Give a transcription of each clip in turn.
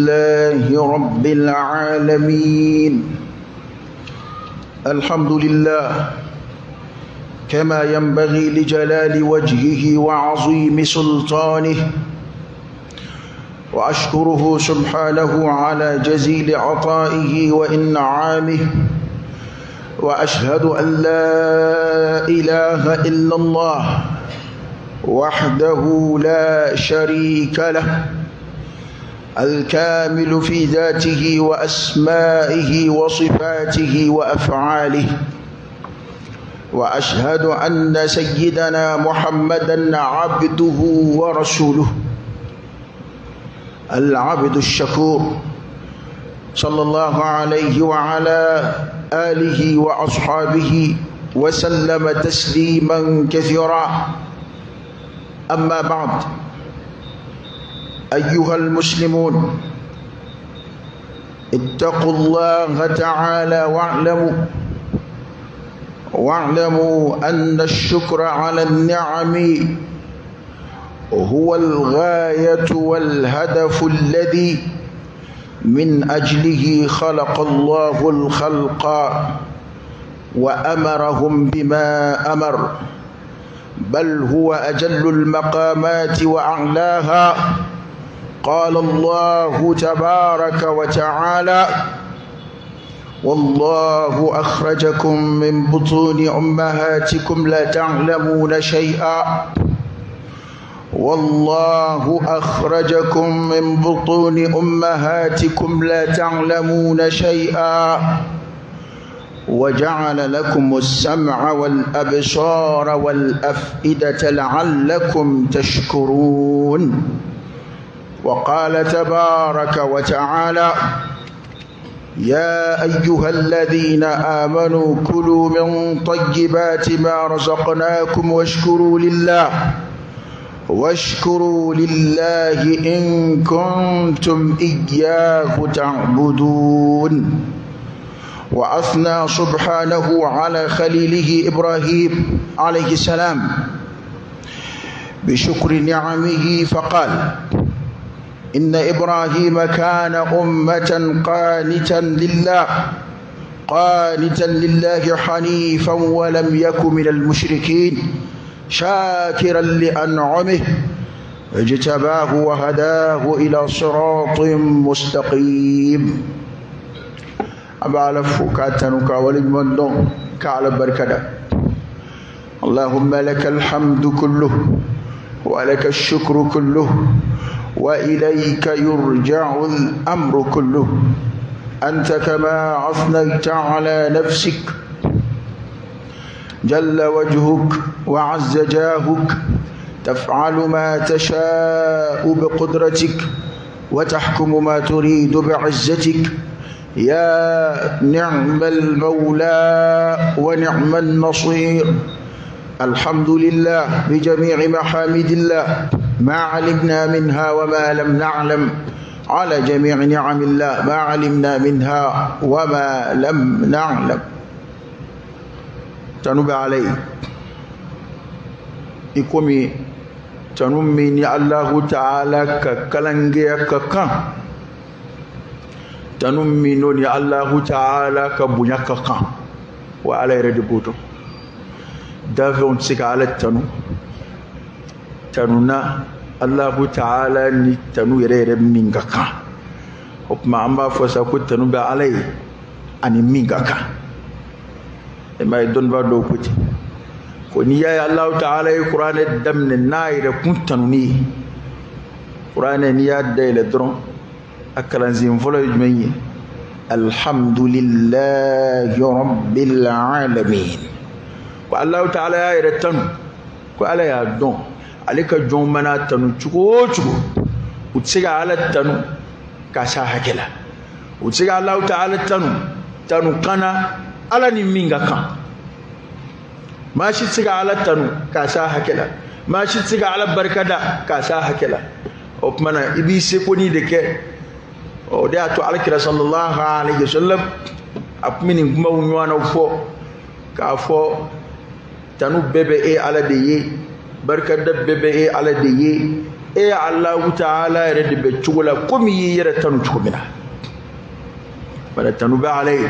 لله رب العالمين. الحمد لله كما ينبغي لجلال وجهه وعظيم سلطانه، وأشكره سبحانه على جزيل عطائه وإنعامه، وأشهد أن لا إله إلا الله وحده لا شريك له، الكامل في ذاته وأسمائه وصفاته وأفعاله، وأشهد أن سيدنا محمدا عبده ورسوله العبد الشكور، صلى الله عليه وعلى آله وأصحابه وسلم تسليما كثيرا. أما بعد، أيها المسلمون، اتقوا الله تعالى واعلموا أن الشكر على النعم هو الغاية والهدف الذي من أجله خلق الله الخلق وأمرهم بما أمر، بل هو أجل المقامات وأعلاها. قال الله تبارك وتعالى: والله أخرجكم من بطون أمهاتكم لا تعلمون شيئا، والله أخرجكم من بطون أمهاتكم لا تعلمون شيئا وجعل لكم السمع والأبصار والأفئدة لعلكم تشكرون. وقال تبارك وتعالى: يا أيها الذين آمنوا كلوا من طيبات ما رزقناكم واشكروا لله إن كنتم إياه تعبدون. وأثنى سبحانه على خليله إبراهيم عليه السلام بشكر نعمه فقال: إن إبراهيم كان أمة قانتا لله حنيفا ولم يك من المشركين، شاكرا لأنعمه، اجتباه وهداه إلى صراط مستقيم. أبا فكاتنك ولمن كعلى بركة. اللهم لك الحمد كله، ولك الشكر كله، وإليك يرجع الأمر كله، أنت كما أثنيت على نفسك، جل وجهك وعز جاهك، تفعل ما تشاء بقدرتك وتحكم ما تريد بعزتك، يا نعم المولى ونعم النصير. الحمد لله بجميع محامد الله، ما علمنا منها وما لم نعلم، على جميع نعم الله ما علمنا منها وما لم نعلم. Tanu bɛ Ala ye i komi tanu min ni Alahu Taala ka kalangeya ka kan, tanu min n'o ni Alahu Taala ka bonya ka kan, wa Ala yɛrɛ de b'o dɔn. Dafɛnw tɛ se ka Ala tanu tanu na Alahu Taala ni tanu yɛrɛ yɛrɛ min ka kan. O tuma an b'a fɔ sa ko tanu bɛ Ala ye ani min ka kan. E m'a ye dɔnnibaa dɔw ko ten ko n'i y'a ye Alahu Taala ye kuranɛ daminɛ n'a yɛrɛ kun tanuni ye, kuranɛ n'i y'a dayɛlɛ dɔrɔn a kalansen fɔlɔ ye jumɛn ye? Alhamdulillahi rabbil alamin. Ko Alahu Taala y'a yɛrɛ tanu, ko Ala y'a dɔn ale ka jɔnw mana tanu cogo o cogo, u tɛ se ka Ala tanu k'a s'a hakɛ la, u tɛ se ka Alahu Taala tanu kana Ala ni min ka kan. Maa si tɛ se ka Ala tanu k'a s'a hakɛ la, maa si tɛ se ka Ala barikada k'a s'a hakɛ la. O tuma na i b'i seko ni de kɛ. O de y'a to Alakira sallallahu alaihi wasallam a tun bɛ nin kumaw ɲɔgɔnnaw fɔ k'a fɔ tanu bɛɛ bɛ e Ala de ye, barikada bɛɛ bɛ e Ala de ye. E Alahu taala yɛrɛ de bɛ cogo la komi i y'i yɛrɛ tanu cogo min na. Bari tanu bɛ ala ye.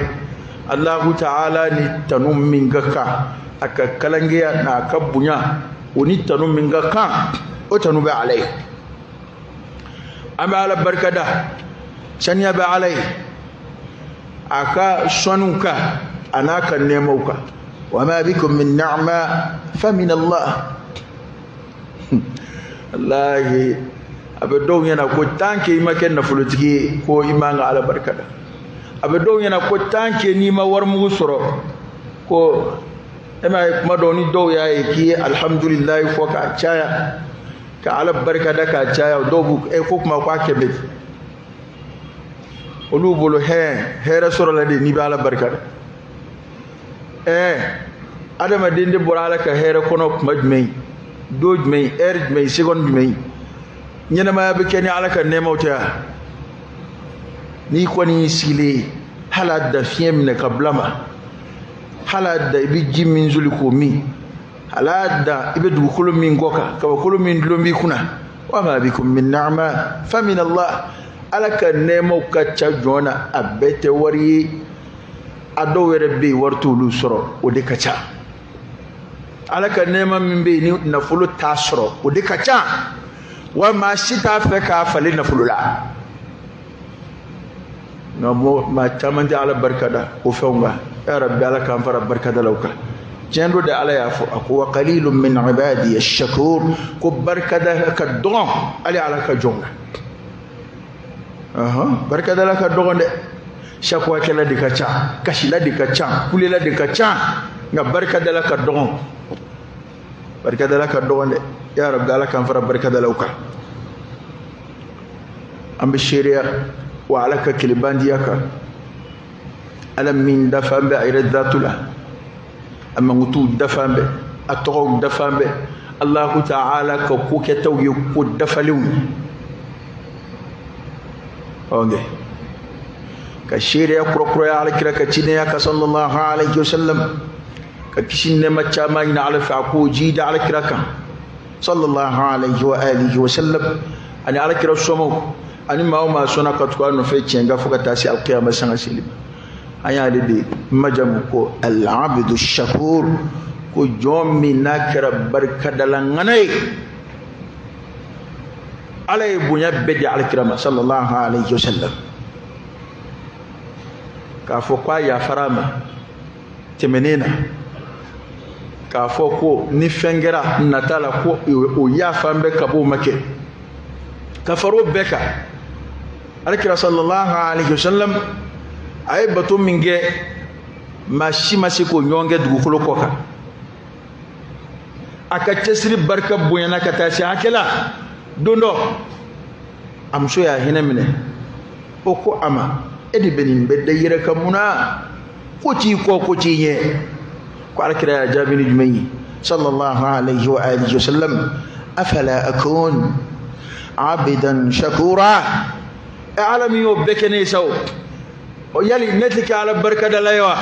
Alahu taala ni tanu min ka kan, a ka kalangeya n'a ka bonya, o ni tanu min ka kan, o tanu bɛ ala ye. An bɛ ala barikada, saniya bɛ ala ye a ka sɔnniw kan a n'a ka nɛɛmaw kan. Wa ma bikum min ni'ma fa min Allah. Wallahi, a bɛ dɔw ɲɛna ko tant que i ma kɛ nafolotigi ye, ko i man ka ala barikada. A bɛ dɔw ɲɛna ko tant que n'i ma warimugu sɔrɔ, ko e m'a ye. Kuma dɔw ni dɔw y'a ye k'i ye alhamdulilayi fɔ k'a caya, ka ala barikada k'a caya, dɔw b'u e ko kuma k'a kɛ bɛ di olu bolo. Hɛn hɛrɛ sɔrɔla de n'i bɛ ala barikada. Adamaden de bɔra ala ka hɛrɛ kɔnɔ kuma jumɛn, don jumɛn, heure jumɛn, seconde jumɛn? Ɲɛnamaya bɛ kɛ ni ala ka nɛɛmaw tɛ wa? N'i kɔni y'i sigilen, hali a da fiɲɛ minɛ ka bila ma, hali a da i bɛ ji min soli k'o min, hali a da i bɛ dugukolo min kɔ kan, kabakolo min dulon b'i kunna. Wa ma bikum min ni'ma fa min Allah. Ala ka nɛɛmaw ka ca jɔn na, a bɛɛ tɛ wari ye. A dɔw yɛrɛ bɛ yen, wari t'olu sɔrɔ, o de ka ca. Ala ka nɛɛma min bɛ yen ni nafolo t'a sɔrɔ, o de ka ca. Wa maa si t'a fɛ k'a falen nafolo la. Nka maa caman tɛ ala barika da o fɛnw kan. Ya Rabbi, ala k'an fara barikadalaw kan. Tiɲɛ don de, ala y'a fɔ, a ko wa qalilun min ibadiya shakur, ko barikada ka dɔgɔn hali ala ka jɔn kan. Barikadala ka dɔgɔn dɛ. Sakuwakɛla de ka ca, kasila de ka ca, kulela de ka ca, nka barikadala ka dɔgɔn. Barikadala ka dɔgɔn dɛ. Ya Rabbi, ala k'an fara barikadalaw kan. An bɛ seereya wa ala ka kelebandiya kan, ala min dafan bɛ a yɛrɛ datu la, a mankutuw dafan bɛ, a tɔgɔw dafan bɛ. Allahu ta'ala ka ko kɛtaw ye ko dafalenw ye. Ok, ka seereya kurakuraya alakira ka cidenya ka sallallahu alaihi wasallam, ka kisi nɛɛma caman ɲini ala fɛ, a k'o ji da alakira kan sallallahu alaihi wa alihi wasallam, ani alakira somɔgɔw, ani maa o maa sɔnna ka tugu a nɔfɛ tiɲɛ kan fo ka taa se alkiyama sanga seli ma. An y'ale de majamu ko al-abdu shakur, ko jɔn min n'a kɛra barikadala ŋana ye. Ala ye bonya bɛɛ di alakira ma sallallahu alaihi wasallam, k'a fɔ k'a yafara a ma tɛmɛnen na, k'a fɔ ko ni fɛn kɛra nata la, ko o yafa bɛ ka b'o ma kɛ ka fara o bɛɛ kan. Alakira sallallahu alaihi wasallam a ye bato min kɛ, maa si ma se k'o ɲɔgɔn kɛ dugukolo kɔ kan. A ka cɛsiri barika bonyana ka taa se hakɛ la. Don dɔ a muso y'a hinɛ minɛ, o ko a ma: e de bɛ nin bɛɛ da i yɛrɛ kan mun na? Ko t'i kɔ, ko t'i ɲɛ. Ko alakira y'a jaabi ni jumɛn ye sallallahu alaihi wa alihi wasallam? Afala akun abidan shakura. E ala min y'o bɛɛ kɛ ne ye sa, o yali ne tɛ kɛ ala barikadala ye wa?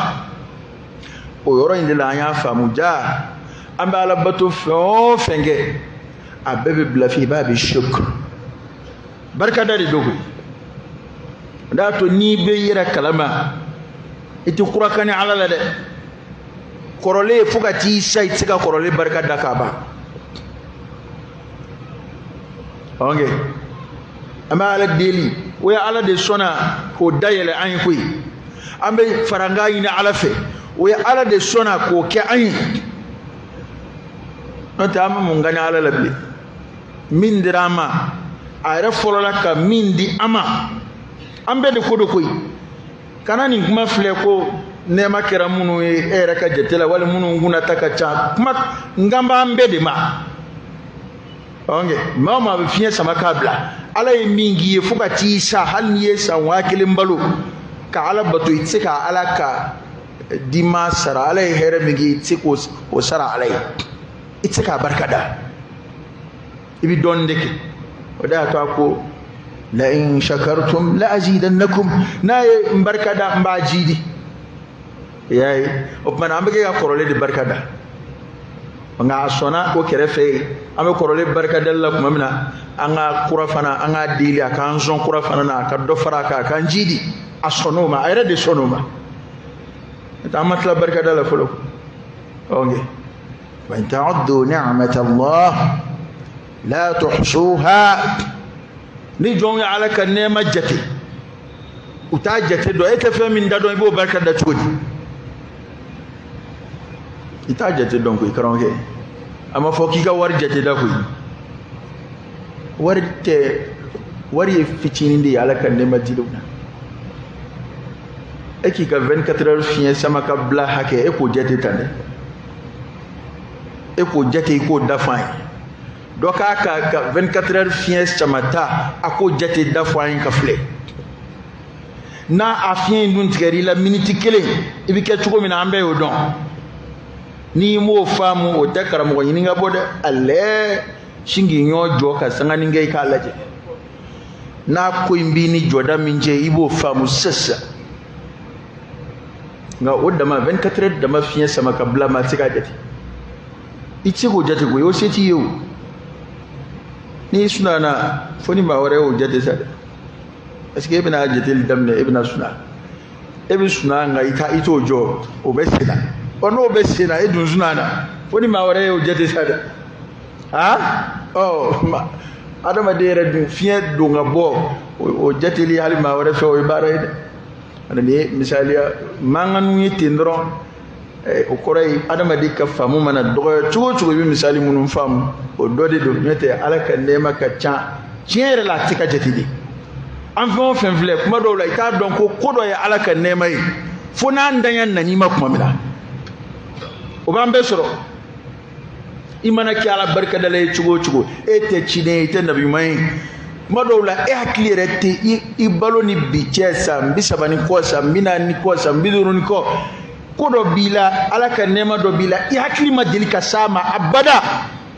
O yɔrɔ in de la an y'a faamu ja, an bɛ ala bato fɛn o fɛn kɛ, a bɛɛ bɛ bila fi babi shukr, barikada de don koyi. O de y'a to n'i bɛ i yɛrɛ kalama, i tɛ kurakani ala la dɛ. Kɔrɔlen fo ka t'i sa, i tɛ se ka kɔrɔlen barika da k'a ban. Ok, an bɛ ala deli, o ye ala de sɔnna k'o dayɛlɛ an ye koyi. An bɛ farankan ɲini ala fɛ, o ye ala de sɔnna k'o kɛ an ye. N'o tɛ, an bɛ mun gani ala la bilen? Min dira an ma, a yɛrɛ fɔlɔla ka min di an ma, an bɛɛ de ko do koyi. Kana nin kuma filɛ ko nɛɛma kɛra minnu ye e yɛrɛ ka jate la, wali minnu kunna ta ka ca. Kuma n kan b'an bɛɛ de ma. Ok, maa o maa bɛ fiɲɛ sama k'a bila, ala ye min k'i ye fo ka t'i sa, hali n'i ye san 1000 balo ka ala bato, i tɛ se ka ala ka dima sara. Ala ye hɛrɛ min k'i ye, i tɛ se k'o sara ala ye, i tɛ se k'a barika da, i bɛ dɔɔnin de kɛ. O de y'a to a ko la in shakartum la azidannakum. N'a ye n barika da, n b'a jiidi. I y'a ye, o tuma na an bɛ kɛ ka kɔrɔlen de barika da, nka a sɔnna o kɛrɛfɛ yen. An bɛ kɔrɔlen barika dali la tuma min na, an ka kura fana, an k'a deli a k'an sɔn kura fana na, a ka dɔ fara a kan, a k'an jidi. A sɔnn'o ma, a yɛrɛ de sɔnn'o ma. An ma tila barikada la fɔlɔ. Ok, wa in ta'uddu ni'matallah la tuhsuha. Ni jɔn ye Ala ka nɛɛma jate, u t'a jate dɔn. E tɛ fɛn min da dɔn, i b'o barika da cogo di? I t'a jate dɔn koyi, karamɔgɔkɛ. A ma fɔ k'i ka wari jate da koyi. Wari tɛ, wari ye fitinin de ye Ala ka nɛɛma dilenw na. E k'i ka 24 heures fiɲɛ sama ka bila hakɛ, e k'o jate tan dɛ, e k'o jate, i k'o da fɔ an ye. Dɔ k'a ka 24 heures fiɲɛ sama ta, a k'o jate da fɔ an ye ka filɛ. N'a a fiɲɛ in dun tigɛr'i la miniti kelen, i bɛ kɛ cogo min na, an bɛɛ y'o dɔn. N'i m'o faamu, o tɛ karamɔgɔ ɲini ka bɔ dɛ. Ale sin k'i ɲɔ jɔ ka sanganin kɛ, i k'a lajɛ. N'a ko in b'i ni jɔda min cɛ, i b'o faamu sisan. Nka o dama 24 heures dama fiɲɛ sama ka bila, maa tɛ se k'a jate. I tɛ se k'o jate koyi, o se t'i ye o. N'i sunana, fo ni maa wɛrɛ y'o jate sa dɛ. Parce que e bɛna jateli daminɛ, e bɛna suna. E bɛ suna, nka i t'o jɔ, o bɛ sen na. Ɔ, n'o bɛ sen na, e dun sunana, fo ni maa wɛrɛ y'o jate sa dɛ. Han, ɔ, adamaden yɛrɛ dun fiɲɛ don ka bɔ, o jateli hali maa wɛrɛ fɛ, o ye baara ye dɛ. Nin ye misaliya mankanw ye ten dɔrɔn. O kɔrɔ ye adamaden ka faamu mana dɔgɔya cogo o cogo, i bɛ misali minnu faamu, o dɔ de don. N'o tɛ, Ala ka nɛɛma ka ca tiɲɛ yɛrɛ la, a tɛ ka jate de. An fɛn o fɛn filɛ, kuma dɔw la i t'a dɔn ko ko dɔ ye Ala ka nɛɛma ye fo n'an danya nan'i ma tuma min na. O b'an bɛɛ sɔrɔ. I mana kɛ Ala barikadala ye cogo o cogo, e tɛ ciden ye, i tɛ nabiɲuman ye, kuma dɔw la e hakili yɛrɛ tɛ i balo ni bi cɛ, san 30 ni kɔ, san 40 ni kɔ, san 50 ni kɔ, ko dɔ b'i la, Ala ka nɛɛma dɔ b'i la, i hakili ma deli ka s'a ma abada,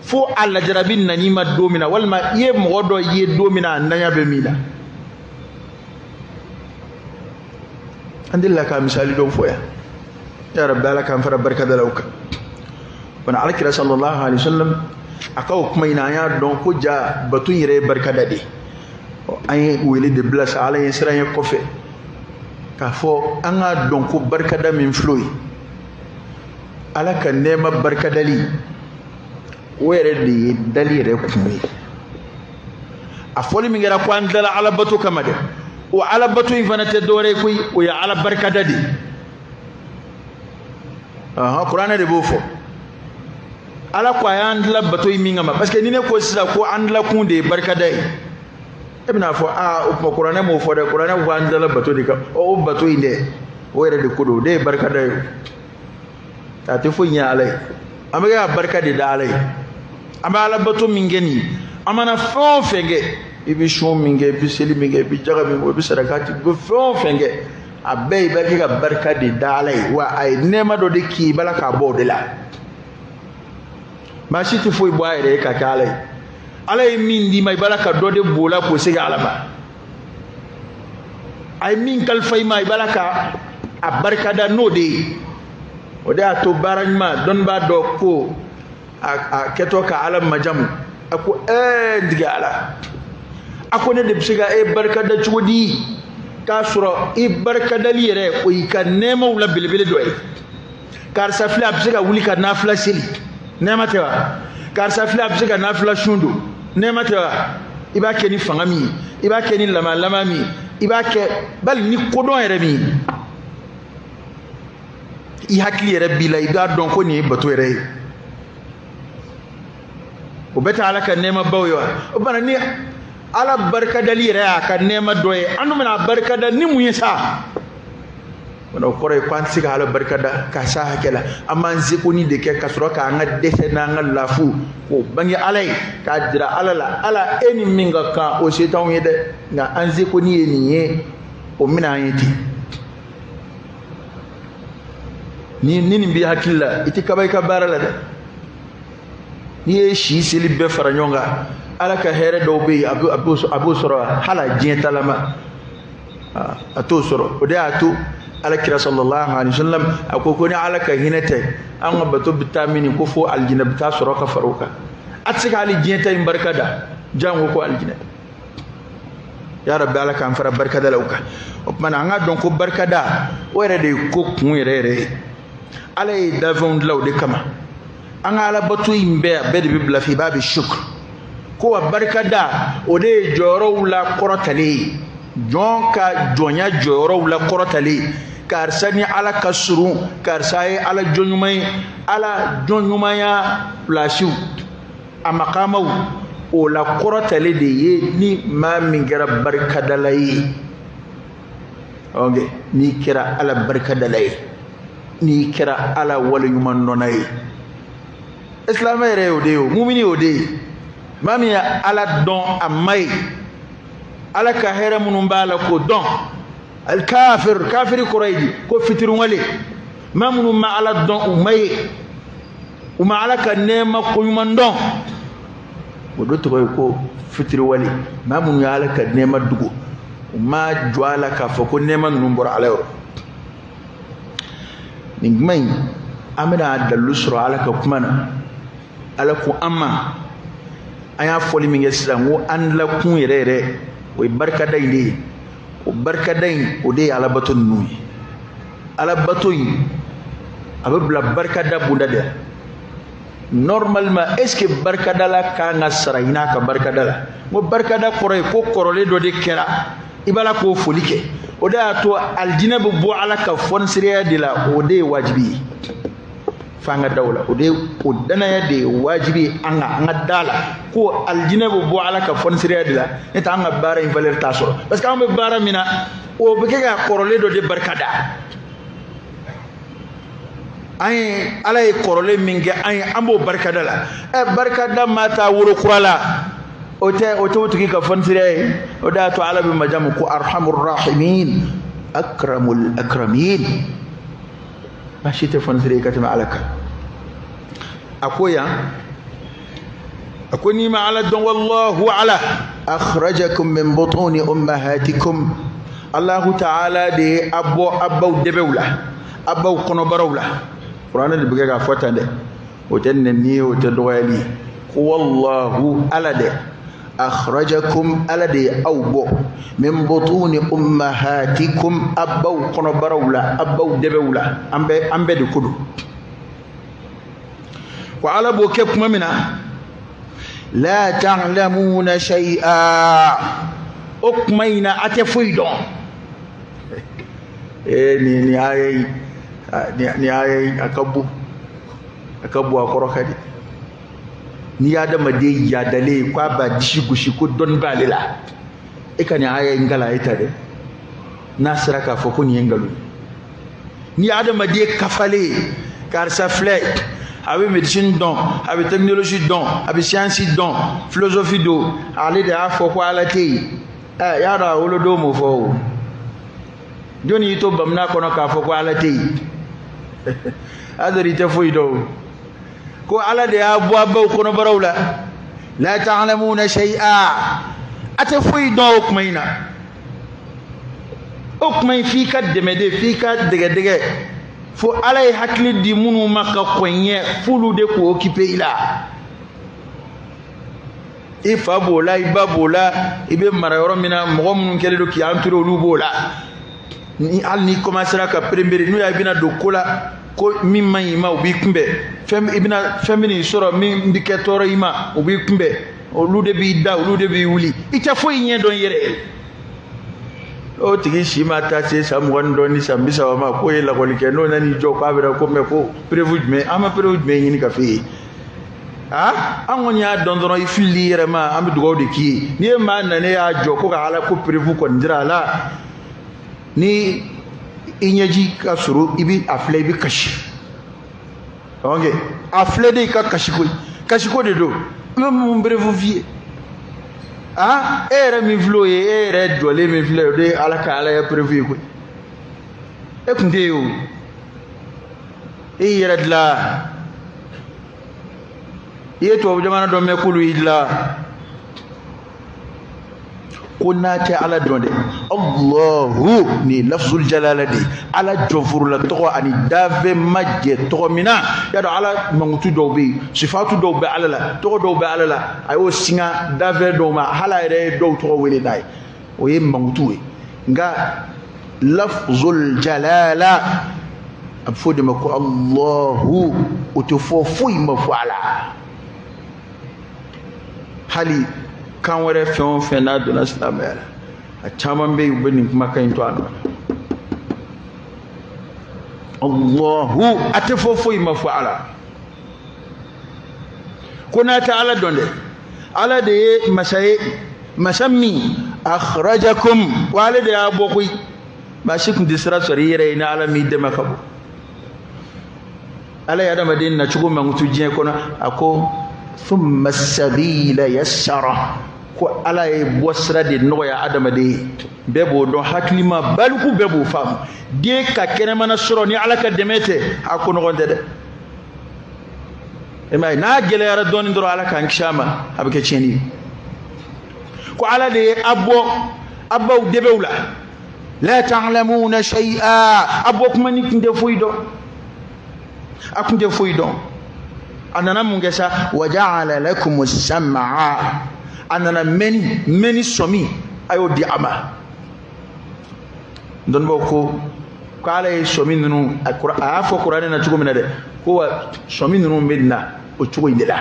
fo a lajarabi nan'i ma don min na, walima i ye mɔgɔ dɔ ye don min na, a ntanya bɛ min na. An delila ka misali dɔw fɔ yan. Ya Rabbi, Ala k'an fara barikadalaw kan. Bana Alakira sallallahu alaihi wasallam a ka o kuma in na, an y'a dɔn ko ja bato in yɛrɛ ye barikada de ye. An ye wele de bila sa, Ala ye siran ye kɔfɛ k'a fɔ an k'a dɔn ko barikada min filɛ o ye, Ala ka nɛɛma barikadali, o yɛrɛ de ye dali yɛrɛ kun ye. A fɔli min kɛra ko an tilala Ala bato kama dɛ, o Ala bato in fana tɛ dɔwɛrɛ ye koyi, o ye Ala barikada de ye. Kuranɛ de b'o fɔ. Ala ko a y'an tila bato in min kama, parce que ni ne ko sisan ko an tila kun de ye barikada ye, e bɛna fɔ aa, o tuma kuranɛ m'o fɔ dɛ, kuranɛ ko an tilala bato de kama. Ɔ, o bato in dɛ, o yɛrɛ de ko don, o de ye barikada ye. A tɛ foyi ɲɛ Ala ye. An bɛ kɛ ka barika de da Ala ye. An bɛ Ala bato min kɛ nin ye, an mana fɛn o fɛn kɛ, i bɛ sun min kɛ, i bɛ seli min kɛ, i bɛ jaga min bɔ, i bɛ sarakati, i bɛ fɛn o fɛn kɛ, a bɛɛ i bɛ kɛ ka barika de da Ala ye. Wa a ye nɛɛma dɔ de k'i bala k'a bɔ o de la. Maa si tɛ foyi bɔ a yɛrɛ ye ka kɛ Ala ye. Ala ye min d'i ma, i b'a la ka dɔ de b'o la k'o segin Ala ma. A ye min kalifa i ma, i b'a la ka a barikada n'o de ye. O de y'a to baara ɲuman, dɔnnibaa dɔ ko a kɛtɔ ka Ala majamu, a ko n tigi Ala, a ko ne de bɛ se ka e barikada cogo di, k'a sɔrɔ i barikadali yɛrɛ o y'i ka nɛɛmaw la belebele dɔ ye. Karisa filɛ, a bɛ se ka wuli ka nafila seli, nɛɛma tɛ wa? Karisa filɛ, a bɛ se ka nafila sun don, nɛɛma tɛ wa? I b'a kɛ ni fanga min ye, i b'a kɛ ni lamalama min ye, i b'a kɛ bali ni kodɔn yɛrɛ min ye, i hakili yɛrɛ b'i la, i b'a dɔn ko nin ye bato yɛrɛ ye. O bɛɛ tɛ Ala ka nɛɛmabaw ye wa? O bana ni Ala barikadali yɛrɛ y'a ka nɛɛma dɔ ye, an dun bɛna a barikada ni mun ye sa? O kɔrɔ ye ko an tɛ se ka Ala barikada k'a s'a hakɛ la. An b'an sekoni de kɛ ka sɔrɔ k'an ka dɛsɛ n'an ka lafu k'o bange Ala ye, k'a jira Ala la, Ala e ni min ka kan o se t'anw ye dɛ, nka an sekoni ye nin ye, o minɛ an ye ten. Ni nin b'i hakili la, i tɛ kaba i ka baara la dɛ. N'i ye si seli bɛɛ fara ɲɔgɔn kan, Ala ka hɛrɛ dɔw bɛ yen, a b'o sɔrɔ hali a diɲɛ talama a t'o sɔrɔ. O de y'a to Ala kira sallallahu alaihi wasallam a ko ko ni Ala ka hinɛ tɛ, an ka bato bɛ taa min ko fo alijinɛ bɛ taa sɔrɔ ka fara o kan. A tɛ se ka hali diɲɛ ta in barika da, jango ko alijinɛ. Ya rabbi, Ala k'an fara barikadalaw kan. O tuma na, an k'a dɔn ko barikada, o yɛrɛ de ye ko kun yɛrɛ yɛrɛ ye. Ala ye dafɛnw dilan o de kama. An ka alabato in bɛɛ, a bɛɛ de bɛ bila fi b'a bɛ shukr ko wa barikada, o de ye jɔyɔrɔw la kɔrɔtalen ye, jɔn ka jɔnya jɔyɔrɔw la kɔrɔtalen ye. Karisa ni Ala ka surun, karisa ye Ala jɔn ɲuman ye, Ala jɔn ɲumanya pilasiw, a makamaw, o la kɔrɔtalen de ye ni maa min kɛra barikadala ye. Ok, n'i kɛra Ala barikadala ye, n'i kɛra Ala waleɲumandɔnna ye, silamɛ yɛrɛ y'o de ye, o mumini y'o de ye. Maa min ye Ala dɔn, a ma ye Ala ka hɛrɛ minnu b'a la k'o dɔn. Alikafir, kafiri kɔrɔ ye di? Ko fitiriwale. Maa minnu ma Ala dɔn, u ma ye, u ma Ala ka nɛɛma koɲuman dɔn, o de tɔgɔ ye ko fitiriwale. Maa minnu ye Ala ka nɛɛma dogo, u ma jɔ a la k'a fɔ ko nɛɛma ninnu bɔra Ala yɔrɔ. Nin kuma in, an bɛna dalilu sɔrɔ Ala ka kuma na. Ala ko an ma, an y'a fɔli min kɛ sisan, ko an lakun yɛrɛ yɛrɛ, o ye barikada in de ye. O barikada in, o de ye alabato ninnu ye. Alabato in, a bɛ bila barikada bonda de la. Normalement, est ce que barikadala kan ka sara ɲini a ka barikada la? N ko barikada kɔrɔ ye ko kɔrɔlen dɔ de kɛra, i b'a la k'o foli kɛ. O de y'a to alijinɛ bɛ bɔ Ala ka fɔnisireya de la. O de ye wajibi ye f'an ka da o la. O de, o danaya de ye wajibi ye an ka an ka da la ko alijinɛ bɛ bɔ Ala ka fɔnisireya de la. Ne tɛ an ka baara in valeur t'a sɔrɔ, parce que an bɛ baara min na, o bɛ kɛ ka kɔrɔlen dɔ de barika da an ye. Ala ye kɔrɔlen min kɛ an ye, an b'o barikada la. Ɛ, barikada ma taa woro kura la, o tɛ, o tɛ o tigi ka fɔnisireya ye. O de y'a to Ala bɛ majamu ko arhamur rahimin, akramul akramin. Baasi tɛ fɔnisire ye ka tɛmɛ Ala kan. A ko yan, a ko n'i ma Ala dɔn, wallahu ala akhrajakum min butuni ummahatikum. Allahu ta'ala de ye a bɔ a baw dɛbɛw la, a baw kɔnɔbaraw la. Kuranɛ de bɛ kɛ k'a fɔ tan dɛ, o tɛ nɛni ye, o tɛ dɔgɔyali ye. Ko wallahu, Ala dɛ, akhrajakum, Ala de ye aw bɔ, min butuni ummahatikum, a baw kɔnɔbaraw la, a baw dɛbɛw la. An bɛɛ, an bɛɛ de ko don ko Ala b'o kɛ tuma min na, la ta'lamuna shay'a, o kuma in na, a tɛ foyi dɔn. Ee, nin aya in, nin aya in, a ka bon, a ka bon, a kɔrɔ ka di. N'i y'adamaden yadalen ye k'a b'a disi gosi ko dɔnni b'ale la, e ka nin aya in kalan, e ta dɛ, n'a sera k'a fɔ ko nin ye nkalon ye. N'i ye adamaden kafalen ye, karisa filɛ, a bɛ médecine dɔn, a bɛ technologie dɔn, a bɛ science dɔn, philosophie don, ale de y'a fɔ ko Ala tɛ yen. Ɛ, y'a dɔn a wolodon m'o fɔ o. Jɔnni y'i to bamuna kɔnɔ k'a fɔ ko Ala tɛ yen? A sɔrɔ i tɛ foyi dɔn o. Ko Ala de y'a bɔ a baw kɔnɔbaraw la, la ta'lamuna shay'a, a tɛ foyi dɔn o kuma in na. O kuma in, f'i ka dɛmɛ de, f'i ka dɛgɛdɛgɛ fo Ala ye hakili di minnu ma ka kɔn ɲɛ, f'olu de k'o occuper i la. I fa b'o la, i ba b'o la, i bɛ mara yɔrɔ min na, mɔgɔ minnu kɛlen don k'i entouré, olu b'o la. Ni hali n'i commencera ka perembere, n'u y'a i bɛna don ko la, ko min man ɲi i ma, u b'i kunbɛn. Fɛn i bɛna, fɛn bɛn'i sɔrɔ min bɛ kɛ tɔɔrɔ i ma, u b'i kunbɛn. Olu de b'i da, olu de b'i wuli. I tɛ foyi ɲɛ dɔn i yɛrɛ ye. O tigi si ma taa se san 20 ni dɔɔni, san 30 ma, k'o ye lakɔli kɛ, n'o nan'i jɔ k'a bɛna ko mɛ ko preuve jumɛn, an ma preuve jumɛn ɲini ka f'e ye? Ah, an kɔni y'a dɔn dɔrɔn, i filili i yɛrɛ ma, an bɛ dugawu de k'i ye. N'i ye maa nana y'a jɔ ko ka Ala ko preuve kɔni jira a la, ni i ɲɛji ka surun, i bi a filɛ, i bi kasi. Ok, a filɛ de, i ka kasi koyi, kasiko de don. I bɛ mun preuve f'i ye? Ah, e yɛrɛ min filɛ o ye, e yɛrɛ jɔlen min filɛ o de ye Ala ka Ala ya preuve ye koyi. E kun tɛ yen o, e y'i yɛrɛ dilan. I ye tubabu jamana dɔ mɛn k'olu y'i dilan. Ko n'a tɛ Ala dɔn dɛ, Allahu ni lafzul jalala de, Ala jɔnforola tɔgɔ ani danfɛn ma jɛ tɔgɔ min na. Y'a dɔn Ala mankutu dɔw bɛ yen, sifatu dɔw bɛ Ala la, tɔgɔ dɔw bɛ Ala la, a y'o singa danfɛn dɔw ma, hali a yɛrɛ ye dɔw tɔgɔ wele n'a ye, o ye mankutu ye. Nka lafzul jalala a bɛ fɔ o de ma ko Allahu, o tɛ fɔ foyi ma fo Ala. Hali kan wɛrɛ fɛn o fɛn n'a donna silamɛya la, a caman bɛ yen, u bɛ nin kumakan in to a nɔ na. Allahu, a tɛ fɔ foyi ma fo Ala. Ko n'a tɛ Ala dɔn dɛ, Ala de ye masa ye, masa min akhrajakum, wa ale de y'a bɔ koyi. Maa si tun tɛ sira sɔrɔ i yɛrɛ ye ni Ala m'i dɛmɛ ka bɔ. Ala ye adamaden nacogo mankutu diɲɛ kɔnɔ, a ko thumma sabila yassara, ko Ala ye bɔsira de nɔgɔya adamaden ye. Bɛɛ b'o dɔn, hakilima baliku bɛɛ b'o faamu. Den ka kɛnɛmana sɔrɔ ni Ala ka dɛmɛ tɛ, a ko nɔgɔn tɛ dɛ. E m'a ye, n'a gɛlɛyara dɔɔnin dɔrɔn, Ala k'an kisi a ma, a bɛ kɛ tiɲɛni ye. Ko Ala de ye a bɔ a baw dɛbɛw la, la ta'lamuna shay'a, a bɔ kuma ni tun tɛ foyi dɔn, a tun tɛ foyi dɔn. A nana mun kɛ sa? Wa ja'ala lakumu sam'a, a nana mɛnni, mɛnni sɔmi, a y'o di a ma. Dɔnnibaw ko k'Ala ye sɔmi ninnu, a y'a fɔ kuranɛ na cogo min na dɛ, ko wa sɔmi ninnu bɛ na o cogo in de la.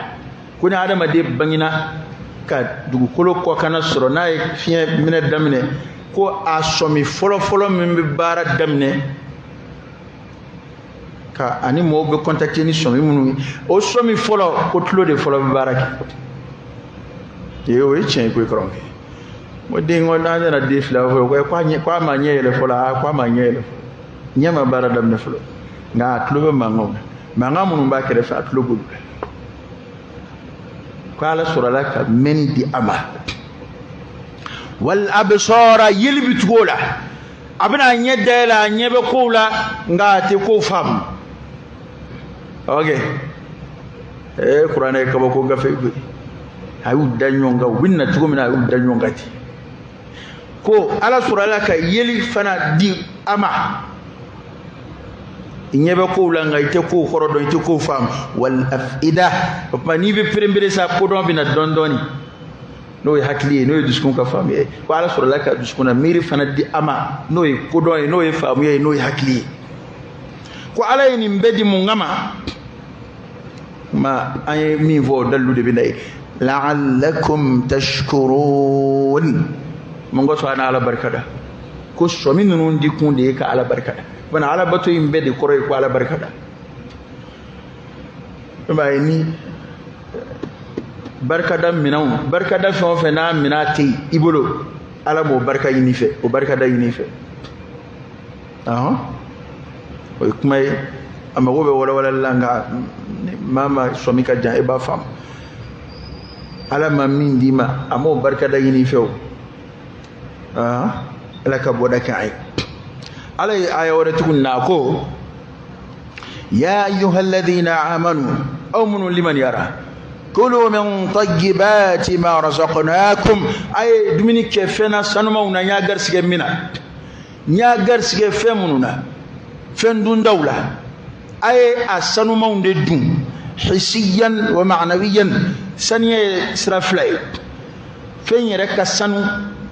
Ko ni adamaden bangena ka dugukolo kɔkanna sɔrɔ, n'a ye fiɲɛ minɛ daminɛ, ko a sɔmi fɔlɔfɔlɔ min bɛ baara daminɛ ka ani mɔgɔw bɛ contacter ni sɔmi minnu ye, o sɔmi fɔlɔ, ko tulo de fɔlɔ bɛ baara kɛ. Ee, o ye tiɲɛ ye koyi kɔrɔkɛ. N ko den, ko n'an nana den fila fɔ, ko a ma ɲɛ yɛlɛ fɔlɔ. Aa, ko a ma ɲɛ yɛlɛ fɔlɔ, ɲɛ ma baara daminɛ fɔlɔ, nka a tulo bɛ mankanw na, mankan minnu b'a kɛrɛfɛ, a tulo b'olu la. Ko Ala sɔrɔla ka mɛnni di a ma. Wal absara, yeli bɛ tugu o la, a bɛna a ɲɛ dayɛlɛ, a ɲɛ bɛ kow la, nka a tɛ kow faamu. Ok, ee, kuranɛ ye kabako gafe koyi. A y'u da ɲɔgɔn kan, u bɛ na cogo min na, a y'u da ɲɔgɔn kan ten. Ko Ala sɔrɔla ka yeli fana di a ma, i ɲɛ bɛ kow la, nka i tɛ kow kɔrɔ dɔn, i tɛ kow faamu. Wal afida, o tuma n'i bɛ perenpere sa, kodɔn bɛ na dɔɔni dɔɔni, n'o ye hakili ye, n'o ye dusukun ka faamuya ye. Ko Ala sɔrɔla ka dusukun na miiri fana di a ma, n'o ye kodɔn ye, n'o ye faamuya ye, n'o ye hakili ye. Ko Ala ye nin bɛɛ di mun kama? Ma an ye min fɔ, o dalilu de bɛ na ye. La'allakum tashkurun, mun kosɔn an Ala barika da? Ko sɔmi ninnu di kun de ye ka Ala barika da. Bana Ala bato in bɛɛ de kɔrɔ ye ko Ala barika da. E m'a ye, ni barikada minɛnw, barikada fɛn o fɛn n'a minɛn tɛ yen i bolo, Ala m'o barika ɲini fɛ, o barikada ɲini fɛ. Ɔhɔn, o ye kuma ye, a mago bɛ walawalali la, nka maa ma sɔmi ka jan, e b'a faamu. Ala ma min d'i ma, a m'o barikada ɲini fɛ o. Ala ka bɔda kɛ an ye. Ala ye aya wɛrɛ tuguni na, a ko ya ayyuhalladhina amanu, aw minnu limaniyara, kulu min tayyibati ma razaqnakum, a ye dumuni kɛ fɛn na sanumaw na, n y'a garisigɛ min na, n y'a garisigɛ fɛn minnu na, fɛn dundaw la, a ye a sanumaw de dun. Hisiyan wa ma'nawiyan, saniya ye sira fila ye. Fɛn yɛrɛ ka sanu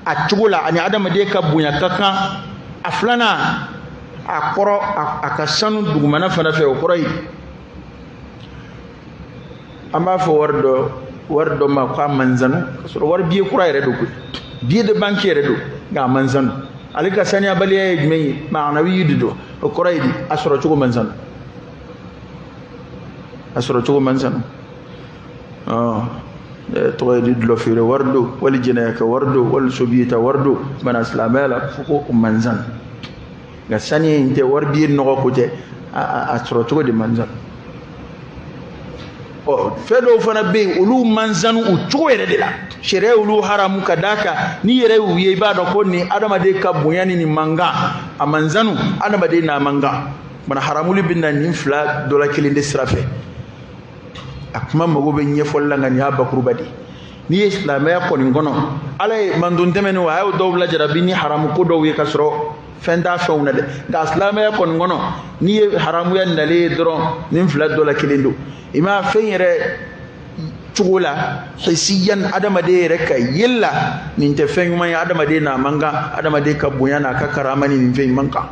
a cogo la ani adamaden ka bonya ka kan. A filanan, a kɔrɔ, a ka sanu dugumana fana fɛ, o kɔrɔ ye an b'a fɔ wari dɔ ma ko a manzanu, ka sɔrɔ wari biye kura yɛrɛ don koyi, billet de banque yɛrɛ don, nka a manzanu. Ale ka saniyabaliya ye jumɛn ye? Maanawi de don. O kɔrɔ ye di? A sɔrɔ cogo manzanu, a sɔrɔ cogo manzanu. Tɔgɔ ye di? Dulɔ feere wari don, wali jɛnɛya kɛ wari don, wali sobiye ta wari don. Bana silamɛya la, fo ko o manzanu, nka saniya in tɛ wari biye nɔgɔ ko tɛ, a sɔrɔ cogo de manzanu. Ɔ, fɛn dɔw fana bɛ yen, olu manzanu u cogo yɛrɛ de la, sariya y'olu haramu ka d'a kan n'i yɛrɛ y'u ye, i b'a dɔn ko nin adamaden ka bonya ni nin man kan, a manzanu, adamaden n'a man kan. Bana haramuli bɛ na nin fila dɔ la kelen de sira fɛ. A kuma mago bɛ ɲɛfɔli la, nka nin y'a bakuruba de ye. N'i ye silamɛya kɔni kɔnɔ, Ala ye mandon tɛmɛnen, a y'o dɔw lajarabi ni haramu ko dɔw ye ka sɔrɔ fɛn t'a fɛnw na dɛ. Nka silamɛya kɔni kɔnɔ, n'i ye haramuya nalen ye dɔrɔn, nin fila dɔ la kelen don. I ma fɛn yɛrɛ cogo la hisiyan, adamaden yɛrɛ ka yeli la, nin tɛ fɛn ɲuman ye. Adamaden n'a man kan, adamaden ka bonya n'a ka karama ni nin fɛn in man kan.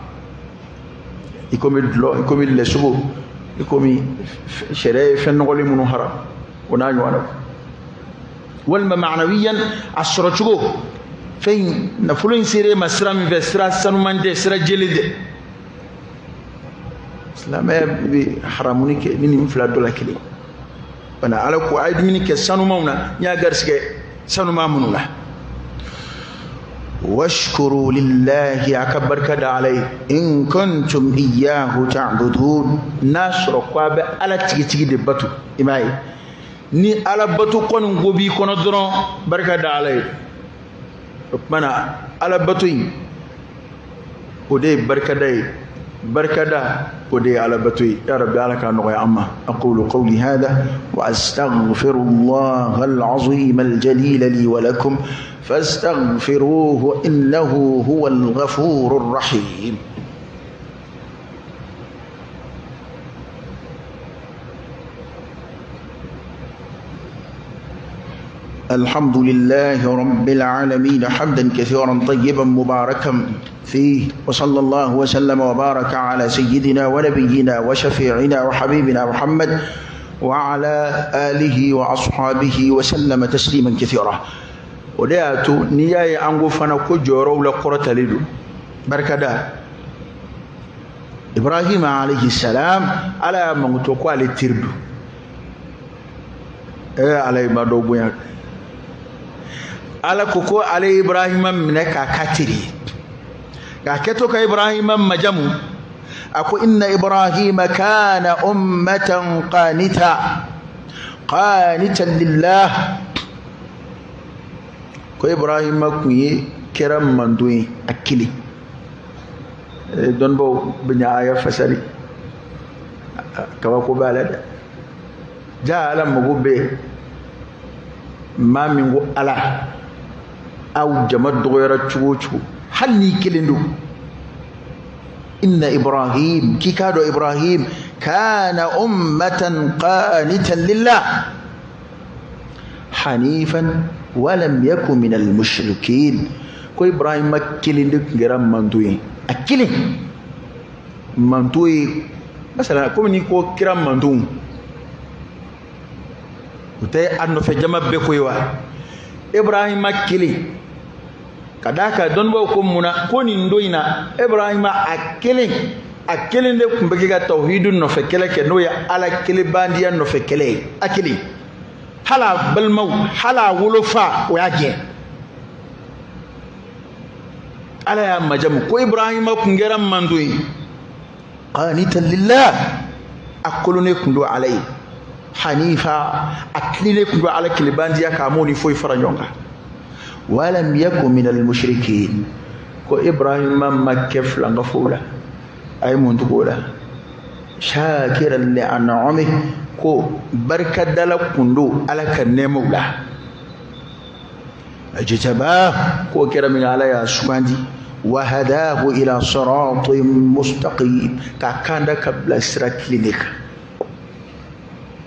I komi dulɔ, i komi lɛsogo, i komi sariya ye fɛn nɔgɔlen minnu haram, o n'a ɲɔgɔnnaw. Walima ma'anawiyan, a sɔrɔ cogo, fɛn in nafolo in sera e ma sira min fɛ, sira sanuman tɛ, sira jɛlen tɛ. Silamɛya bɛ haramuni kɛ ni nin fila dɔ la kelen. Bana Ala ko a ye dumuni kɛ sanumanw na, n y'a garisɛgɛ sanuman minnu na. Washkuru lillahi, a ka barika da Ala ye, in kuntum iyyahu ta'budun, n'a sɔrɔ ko a bɛ Ala tigitigi de bato. I m'a ye, ni Ala bato kɔni ko b'i kɔnɔ dɔrɔn, barika da Ala ye. O tuma na Ala bato in, o de ye barikada ye, barikada o de ye Ala bato ye. Ya Rabbi, Ala k'a nɔgɔya an ma. Aqulu qawli hadha wa astaghfirullah al-azim al-jalil li wa lakum fastaghfiruhu innahu huwa al-ghafurur rahim. الحمد لله رب العالمين حمدا كثيرا طيبا مباركا فيه، وصلى الله وسلم وبارك على سيدنا ونبينا وشفيعنا وحبيبنا محمد وعلى آله وأصحابه وسلم تسليما كثيرا. O de y'a to n'i y'a ye an ko fana ko jɔyɔrɔw la kɔrɔtalen don barikada. Ibrahim alayhi salam, Ala y'a mankuto ko ale teri don. Ala ye maa dɔw bonya. Ala ko ko ale ye Ibrahima minɛ k'a ka teri ye, k'a kɛtɔ ka Ibrahima majamu, a ko inna Ibrahima kana ummatan qanita qanitan lillah. Ko Ibrahima kun ye kɛra mantɔn ye a kelen. Dɔnnibaw bɛ ɲa aya fasari, kabako b'a la dɛ. Ja Ala mago bɛ maa min ko Ala, aw jama dɔgɔyara cogo o cogo, hali n'i kelen don. Inna Ibrahim, k'i k'a dɔn Ibrahim kana ummatan qanitan lillah hanifan walam yakun minal mushrikin. Ko Ibrahima kelen de tun kɛra mantɔn ye, a kelen mantɔn ye. Masala komi n'i ko kira mantɔnw, o tɛ a nɔfɛ jama bɛɛ ko ye wa? Ibrahima kelen, ka d'a kan dɔnnibaw ko mun na ko nin don in na Ibrahima a kelen, a kelen de tun bɛ kɛ ka tawhidu nɔfɛ kɛlɛ kɛ, n'o ye Ala kelenbandiya nɔfɛ kɛlɛ ye. A kelen, hali a balimaw, hali a wolofa, o y'a gɛn. Ala y'a majamu ko Ibrahima kun kɛra mantɔn ye, qanitan lillah, a kolonnen kun don Ala ye, hanifa, a tilennen kun don Ala kelenbandiya k'a m'o ni foyi fara ɲɔgɔn kan. Walam yakun minal mushrikin, ko Ibrahima ma kɛ filankafow la. A ye mun tugu o la? Shakiran li an'amih, ko barikadala kun don Ala ka nɛɛmaw la. Ajtaba, k'o kɛra min Ala y'a sugandi. Wa hadahu ila siratin mustaqim, k'a kanda ka bila sira tilennen kan.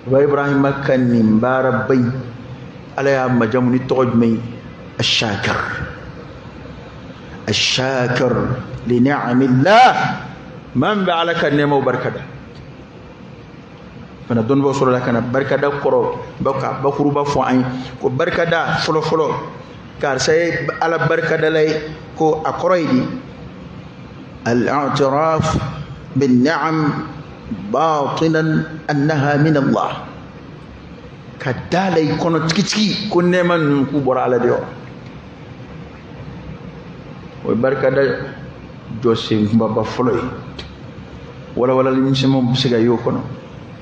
Wa Ibrahima ka nin baaraba in, Ala y'a majamu ni tɔgɔ jumɛn ye? Ashakir. Ashakir li ni'amillah, maa min bɛ Ala ka nɛɛmaw barikada. Fana dɔnnibaw sɔrɔla ka na barikada kɔrɔ ka bakuruba fɔ an ye ko barikada fɔlɔfɔlɔ, karisa ye Ala barikadala ye, ko a kɔrɔ ye di? Al-i'tiraf bin ni'am batinan annaha min Allah, ka da la i kɔnɔ tigitigi ko nɛɛma ninnu k'u bɔra Ala de yɔrɔ. O ye barikada jɔsen kunbaba fɔlɔ ye. Walawalali misɛnmanw bɛ se ka y'o kɔnɔ,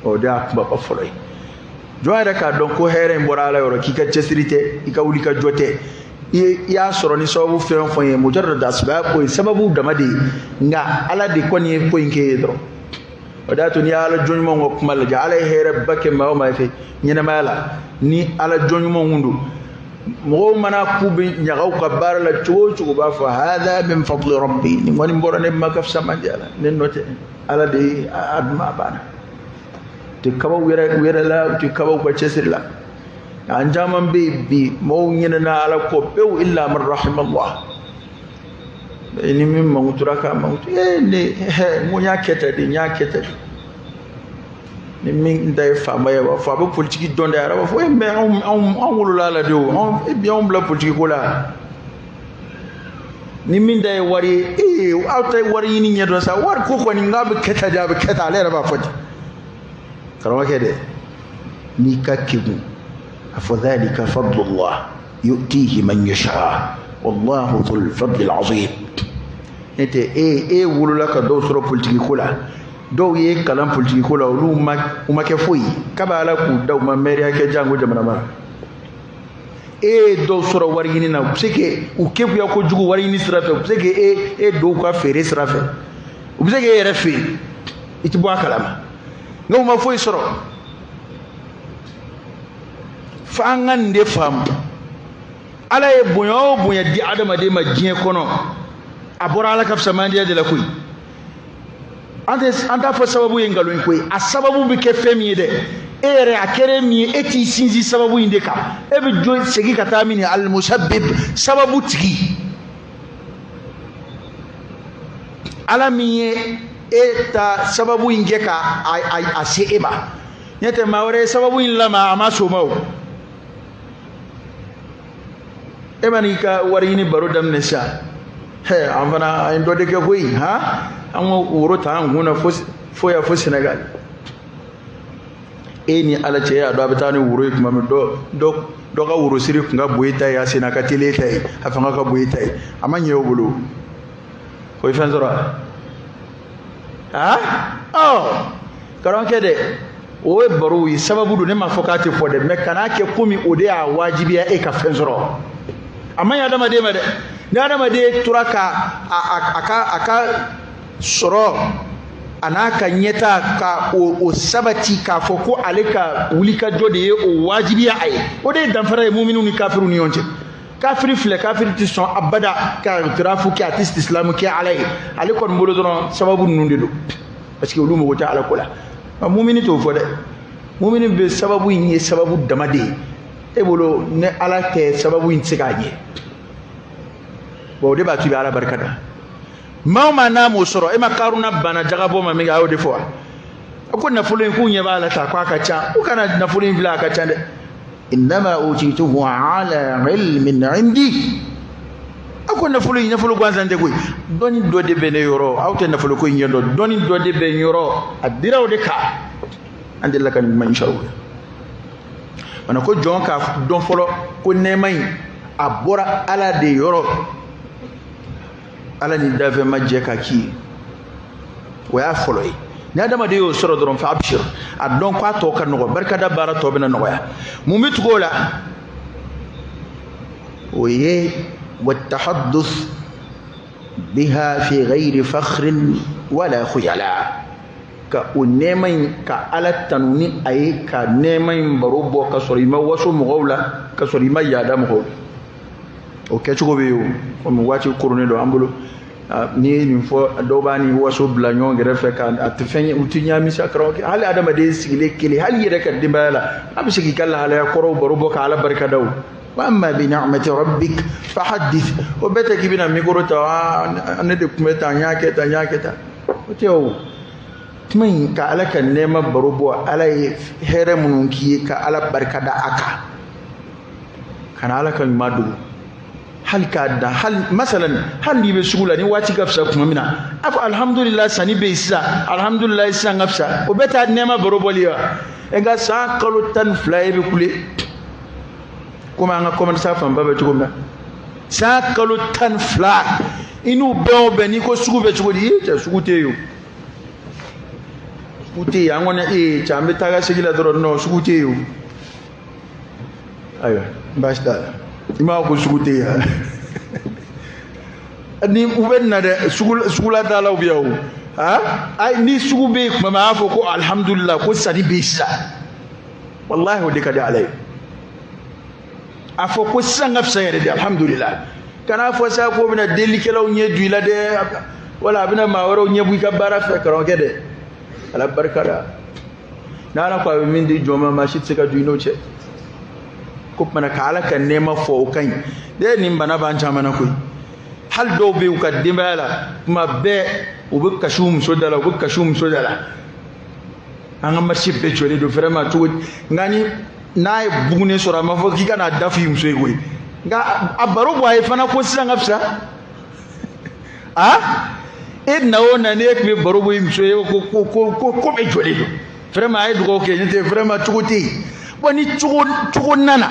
o de y'a kunbaba fɔlɔ ye. Jɔn yɛrɛ k'a dɔn ko hɛrɛ in bɔra Ala yɔrɔ, k'i ka cɛsiri tɛ, i ka wuli ka jɔ tɛ, i y'a sɔrɔ ni sababu fɛn o fɛn ye, mujarrad asbab, o ye sababu dama de ye, nka Ala de kɔni ye ko in kɛ ye dɔrɔn. O de y'a to n'i ye Ala jɔn ɲumanw ka kuma lajɛ, Ala ye hɛrɛba kɛ maa o maa fɛ ɲɛnɛmaya la, ni Ala jɔn ɲumanw don, Mɔgɔw mana k'u bɛ ɲaga u ka baara la cogo o cogo, u b'a fɔ hadha min fadli rabbi, nin kɔni bɔra ne ma ka fisamandiya la, ne nɔ tɛ, Ala de ye a dun a banna. U tɛ kaba u yɛrɛ la, u tɛ kaba u ka cɛsiri la. An caman bɛ yen bi, mɔgɔw ɲinɛna Ala kɔ pewu, illa man rahimallah. Ni min mankutura k'a mankutu, ee ne hɛ, n ko n y'a kɛ tan de, n y'a kɛ tan de. Ni min ta ye faama ye, a b'a fɔ a bɛ politiki dɔn dɛ, a yɛrɛ b'a fɔ e mɛ anw wolola a la de o, anw e bi anw bila politiki ko la. Ni min ta ye wari ye, ee aw ta ye wari ɲini ɲɛ dɔn sa, wari ko kɔni n k'a bɛ kɛ tan de, a bɛ kɛ tan, ale yɛrɛ b'a fɔ ten. Karamɔgɔkɛ dɛ, n'i ka kegun, a fɔ dhalika fadlullah yu'tihi man yasha wallahu dhul fadlil azim. Ne tɛ e wolola ka dɔw sɔrɔ politiki ko la, dɔw ye kalan politiki ko la, olu ma u ma kɛ foyi ye, kabi Ala k'u da u ma mɛriya kɛ jango jamana mara. E ye dɔw sɔrɔ wari ɲini na, u bɛ se k'e u kekuya kojugu wari ɲini sira fɛ, u bɛ se k'e e don u ka feere sira fɛ, u bɛ se k'e yɛrɛ feere, i ti bɔ a kalama, nka u ma foyi sɔrɔ. F'an ka nin de faamu, Ala ye bonya o bonya di adamaden ma diɲɛ kɔnɔ, a bɔra Ala ka fisamandiya de la koyi. An t'a fɔ sababu ye nkalon ye koyi, a sababu bɛ kɛ fɛn min ye dɛ, e yɛrɛ a kɛra min ye, e t'i sinsin sababu in de kan, e bɛ jo segin ka taa min ye, alimusabbib, sababu tigi. Ala min ye e ta sababu in kɛ ka a se e ma, n'o tɛ maa wɛrɛ ye sababu in lama, a ma s'o ma o. E ma n'i ka wari ɲini baro daminɛ sisan, hɛ an fana an ye dɔ de kɛ koyi, han an ko woro ta an kun na fo yan fo Senegal. E ni Ala cɛ, e y'a dɔn a bɛ taa ni woro ye tuma min, dɔ ka woro siri kun ka bon e ta ye, a senna ka teli e ta ye, a fanga ka bon e ta ye, a ma ɲɛ o bolo, o ye fɛn sɔrɔ wa? Aa ɔ karamɔgɔkɛ dɛ, o ye barow ye, sababu don, ne m'a fɔ k'a tɛ fɔ dɛ, mɛ kan'a kɛ komi o de y'a wajibiya e ka fɛn sɔrɔ. A man ɲi adamaden ma dɛ, ni adamaden tora ka a ka sɔrɔ a n'a ka ɲɛta ka o sabati k'a fɔ ko ale ka wulikajɔ de ye o wajibiya a ye, o de ye danfara ye muminiw ni kafiriw ni ɲɔgɔn cɛ. Kafiri filɛ, kafiri tɛ sɔn abada ka tirafu kɛ, a tɛ silamɛ kɛ Ala ye, ale kɔni bolo dɔrɔn sababu ninnu de don, parce que olu mago tɛ Ala ko la. Nka mumini t'o fɔ dɛ, mumini bɛ sababu in ye sababu dama de ye, e bolo ni Ala tɛ sababu in tɛ se k'a ɲɛ. Bon, o de b'a to i bɛ Ala barika da. Maa o maa n'a m'o sɔrɔ, e ma Karuna banna jagabɔ ma min kɛ, a y'o de fɔ wa? A ko nafolo in k'u ɲɛ b'a la tan, k'a ka ca, u kana nafolo in bila, a ka ca dɛ. Innama utituhu ala ilmin indi. A ko nafolo in nafolo gansan tɛ koyi, dɔnni dɔ de bɛ ne yɔrɔ, aw tɛ nafolo ko in ɲɛ dɔn, dɔnni dɔ de bɛ n yɔrɔ, a dira o de kan. An delila ka nin kuma in sɔrɔ. Mana ko jɔn k'a dɔn fɔlɔ ko nɛɛma in a bɔra Ala de yɔrɔ, Ala ni dafɛn ma jɛ ka k'i ye, o y'a fɔlɔ ye. Ni adamaden y'o sɔrɔ dɔrɔn, fa abshir, a dɔn k'a tɔ ka nɔgɔ, barikada baara tɔ bɛna nɔgɔya. Mun bɛ tugu o la? O ye wattahadduth biha fi ghayri fakhrin wala khuyala, ka o nɛɛma in ka Ala tanu ni a ye, ka nɛɛma in baro bɔ ka sɔrɔ i ma waso mɔgɔw la, ka sɔrɔ i ma yaada mɔgɔw la. O kɛcogo bɛ yen o, komi waati koronnen don an bolo, n'i ye nin fɔ dɔw b'a ni waso bila ɲɔgɔn kɛrɛfɛ ka a tɛ fɛn ye, u tɛ ɲaami sa karamɔgɔkɛ. Hali adamaden sigilen kelen, hali i yɛrɛ ka denbaya la, a bɛ se k'i ka lahalaya kɔrɔw baro bɔ ka Ala barika da o. Wa amma bi ni'mati rabbik fahaddith, o bɛɛ tɛ k'i bɛna mikoro ta, aa ne de tun bɛ tan, n y'a kɛ tan, n y'a kɛ tan, o tɛ o. Kuma in ka Ala ka nɛɛma baro bɔ, Ala ye hɛrɛ minnu k'i ye, ka Ala barika da a kan, ka na Ala ka ɲuman dogo. Hali k'a dan, hali masalan, hali n'i bɛ sugu la ni waati ka fisa tuma min na, a fɔ alihamudulila sanni bɛ yen sisan, alihamudulila sisan ka fisa, o bɛɛ t'a nɛɛma baro bɔli ye wa? Nka san kalo 12 e bɛ kule, komi an ka commerçant fanba bɛ cogo min na, san kalo 12 i n'u bɛn o bɛn, n'i ko sugu bɛ cogo di, ee cɛ sugu tɛ yen o, sugu tɛ yen, an kɔni ee cɛ an bɛ taa ka segin la dɔrɔn, non sugu tɛ yen o. Ayiwa baasi t'a la, i m'a fɔ ko sugu tɛ yen ni u bɛ na dɛ, sugulatalaw bɛ yan o, ayi ni sugu bɛ yen tuma min a b'a fɔ ko alihamudulila ko sanni bɛ yen sisan, walahi o de ka di Ala ye. A fɔ ko sisan ka fisa yɛrɛ de, alhamdulilah. Kana fɔ sa ko bɛna delikɛlaw ɲɛ ju i la dɛ, wala a bɛna maa wɛrɛw ɲɛ bɔ i ka baara fɛ. Karamɔgɔkɛ dɛ, Ala barika da. N'Ala ko a bɛ min di jɔn ma, maa si tɛ se ka don i n'o cɛ. Ko kumana ka Ala ka nɛɛma fɔ, o ka ɲi dɛ. Nin bana b'an caman na koyi. Hali dɔw bɛ yen, u ka denbaya la, tuma bɛɛ u bɛ kasi u muso da la, u bɛ kasi u muso da la. An ka marché bɛɛ jɔlen don vraiment cogo di? Nka ni n'a ye bugunen sɔrɔ, a ma fɔ k'i ka n'a da f'i muso ye koyi, nka a baro bɔ a ye fana ko sisan ka fisa. A e na o na, n'e tun bɛ baro bɔ i muso ye ko ko ko ko ko bɛɛ jɔlen don vraiment, a ye dugawu kɛ, n'o tɛ vraiment cogo tɛ yen. Bon, ni cogo cogo nana,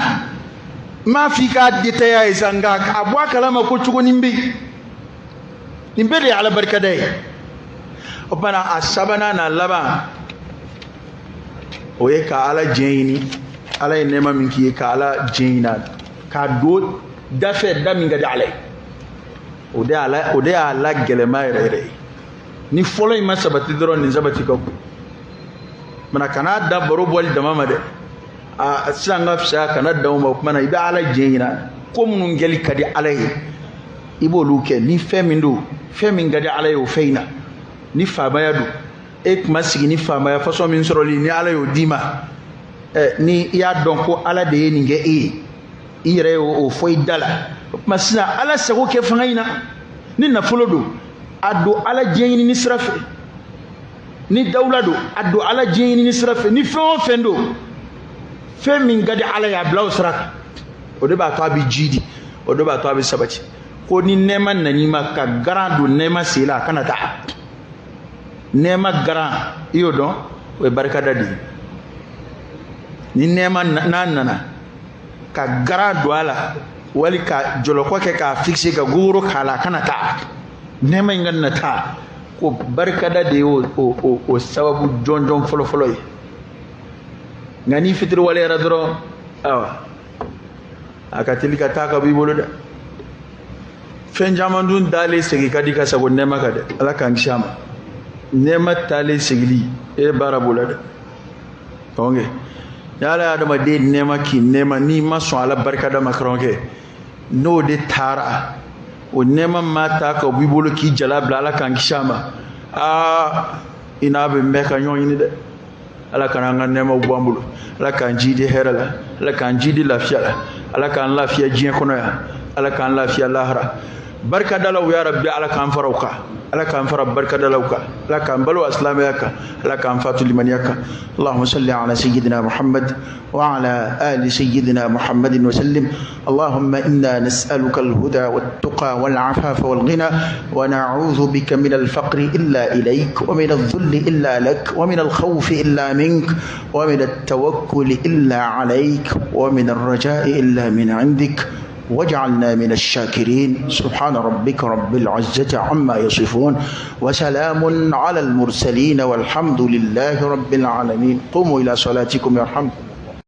n m'a f'i k'a détaillé a ye sa, nka a bɔ a kalama ko cogo nin bɛ yen. Nin bɛɛ de ye Ala barikada ye. O tuma na, a sabanan n'a laban, o ye ka Ala diɲɛ ɲini. Ala ye nɛɛma min k'i ye, ka Ala diɲɛ ɲini a la, k'a don da fɛ, da min ka di Ala ye. O de y'a la, o de y'a la gɛlɛma yɛrɛ yɛrɛ ye. Ni fɔlɔ in ma sabati dɔrɔn, nin sabati ka go. Mana kana da baro bɔli dama ma dɛ, a sisan ka fisaya, kana dan o ma. O tuma na, i bɛ Ala diɲɛ ɲini, ko minnu kɛli ka di Ala ye, i b'olu kɛ. Ni fɛn min don, fɛn min ka di Ala ye, o fɛn in na, ni faamaya don, e tun ma sigi ni faamaya façon min sɔrɔli, ni Ala y'o d'i ma, ɛ ni i y'a dɔn ko Ala de ye nin kɛ e ye, i yɛrɛ y'o fɔ i da la. O tuma sisan, Ala sago kɛ fanga in na. Ni nafolo don, a don Ala diɲɛ ɲini sira fɛ. Ni dawula don, a don Ala diɲɛ ɲini sira fɛ. Ni fɛn o fɛn don, fɛn min ka di Ala ye, a bila o sira kan. O de b'a to a bɛ ji di, o de b'a to a bɛ sabati. Ko ni nɛɛma nan'i ma, ka garan don nɛɛma sen la, a kana taa nɛɛma garan. I y'o dɔn, o ye barikada de ye. Ni nɛɛma n'a nana, ka garan don a la, wali ka jɔlɔkɔ kɛ k'a fixer, ka gogoro k'a la, a kana taa, nɛɛma in ka na taa. Ko barikada de ye o sababu jɔnjɔn fɔlɔfɔlɔ ye. Nka n'i fitiriwaleyara dɔrɔn, ayiwa, a ka teli ka taa ka b'i bolo dɛ. Fɛn caman dun dalen segin ka di ka sago nɛɛma kan dɛ. Ala k'an kisi a ma. Nɛɛma taalen segili, e baara b'o la dɛ. Donc ni Ala ye adamaden nɛɛma k'i nɛɛma, n'i ma sɔn Ala barikada ma, karamɔgɔkɛ, n'o de taara, o nɛɛma ma ta ka b'i bolo k'i jala bila, Ala k'an kisi a ma. Aa, i n'a bɛ mɛn ka ɲɔgɔn ɲini dɛ. Ala kana an ka nɛɛmaw bɔ an bolo. Ala k'an jidi hɛrɛ la, Ala k'an jidi lafiya la, Ala k'an lafiya diɲɛ kɔnɔ yan, Ala k'an lafiya lahara. Barikadalaw, ya Rabbi, Ala k'an fara u kan, Ala k'an fara barikadalaw kan, Ala k'an balo a silamɛya kan, Ala k'an fatu limaniya kan. اللهم صل على سيدنا محمد وعلى آل سيدنا محمد وسلم. اللهم إنا نسألك الهدى والتقى والعفاف والغنى، ونعوذ بك من الفقر إلا إليك، ومن الذل إلا لك، ومن الخوف إلا منك، ومن التوكل إلا عليك، ومن الرجاء إلا من عندك، واجعلنا من الشاكرين. سبحان ربك رب العزة عما يصفون، وسلام على المرسلين، والحمد لله رب العالمين. قوموا إلى صلاتكم يرحمكم.